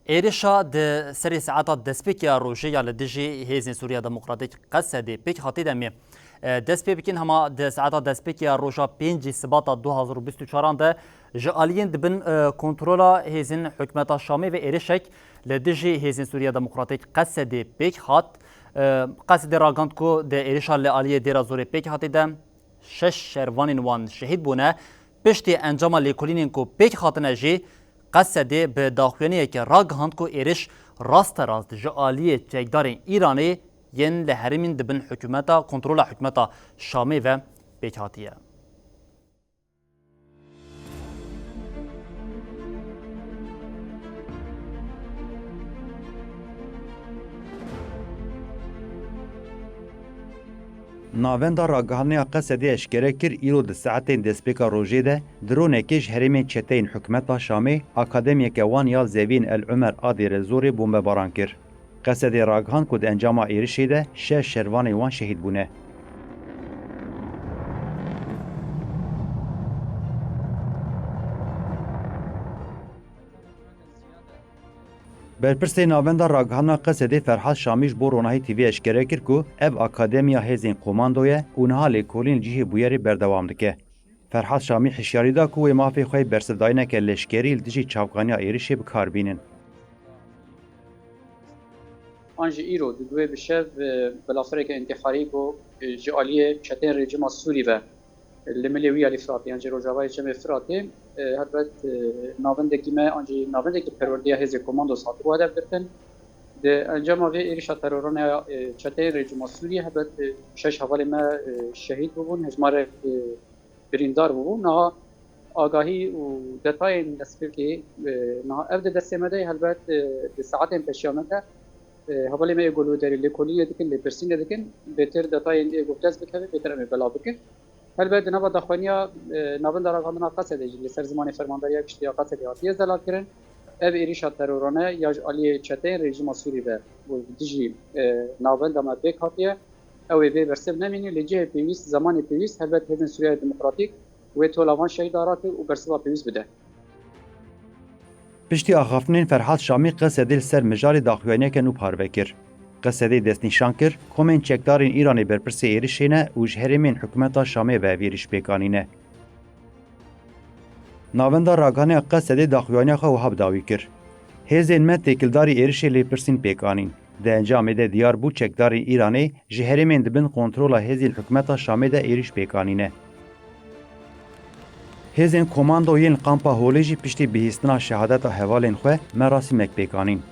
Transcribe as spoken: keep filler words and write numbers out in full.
Êrişa di serê saeta destpêkê ya rojê ya li dijî Hêzên Sûriya Demokratîk, Qesedê, pêk hatî demê, e, dest pê bikin. Hema di saeta destpêkê ya roja pêncî Sibata du hazar û bîst û çaran de ji aliyên dibin, e, kontrola hêzên hikûmeta Şamê ve êrişek li dijî Hêzên Sûriya Demokratîk, Qesedê, pêk hat. E, Qesedê ragihand ku di êrişa li aliyê Dêra Zorê pêk hatî de şeş şervanên wan şehîd bûne. Piştî encama lêkolînên ku pêk hatine jî, Qesedê bi daxuyaniyeke ragihand ku êriş rasterast ji aliyê çekdarên Îranê yên li herêmên dibin hikûmeta, kontrola hikûmeta Şamê ve pêk hatiye. Navenda ragihandina Qesedê eşkere kir, îro di saetên destpêka rojê de dronekê ji herêmên çeteyên hikûmeta Şamê, akademiyeke wan ya zeviyên El Umer a Dêrezorê bombebaran kir. Qesedê ragihand ku di encama êrişê de şeş şervanên wan şehîd bûne. Berpirsê Navenda Ragihandina Qesedê Ferhat Şamî ji bo Ronahî T V eşkere kir ku ev akademiya hêzên komando ye û niha lêkolîn li cihê bûyerê berdewam dike. Ferhat Şamî hişyarî da ku wê mafê xwe yê bersivdayîneke leşkerî li dijî çavkaniya êrişê bi kar bînin. An jî îro di duwê bi şev, e, belafereke întiharî ku, e, ji aliyê çeteyên rejîma Sûrî ve, e, li milê wî ya li Firatê yan jî rojavayê Çemê Firatê, e, helbet, e, navendekî me an jî navendekî perwerdeya hêzê komandos hatibû hedef girtin. Di encama vê êrişa terorane ya, e, çeteyên rejîma Sûrî helbet, e, şeş hevalê me, e, şehîd bûbûn, hejmarek, e, birîndar bûbû. Niha agahî û detayên destpêkê, e, niha ev di destê me de ye. Helbet, e, di saetên pêşiya me de, e, hevalê me yê golwêderî lêkolînê dikin, lêpirsînê dikin. Bêtir detayên ê guh dest bikeve, bêtir em ê belav bikin. Helbet di nava daxuyaniya, e, Navenda Ragihandina Qesedê jî li ser zimanê Fermandariya Giştî ya Qesedê hatiye zelalkirin. Ev êrişa terorane ya ji aliyê çeteyên rejîma Sûrî ve û dijî, e, navenda me pêk hatiye. Ew ê bê bersiv nemîne, li cihê pêwîst, zemanê pêwîst, helbet Hêzên Sûriya Demokratîk wê tola van şehîda rake û bersiva pêwîst bide. Piştî axaftinên Ferhat Şamî Qesedê li ser mijarê daxuyaniyeke nû parve kir. Qesedê destnîşan kir, komên çekdarên Îranê berpirsê êrişê ne û ji herêmên hikûmeta Şamê ve ev êriş pêk anîne. Navenda Ragihandina Qesedê daxuyaniya xwe wiha bi dawî kir. Hêzên me têkildarî êrişê lêpirsîn pêk anîn. Di encamê de diyar bû çekdarên Îranê ji herêmên dibin kontrola hêzên hikûmeta Şamê de êrîş pêk anîne. Hêzên komando yên li kampa Holê jî piştî bihîstina şehadeta hevalên xwe merasîmek pêk anîn.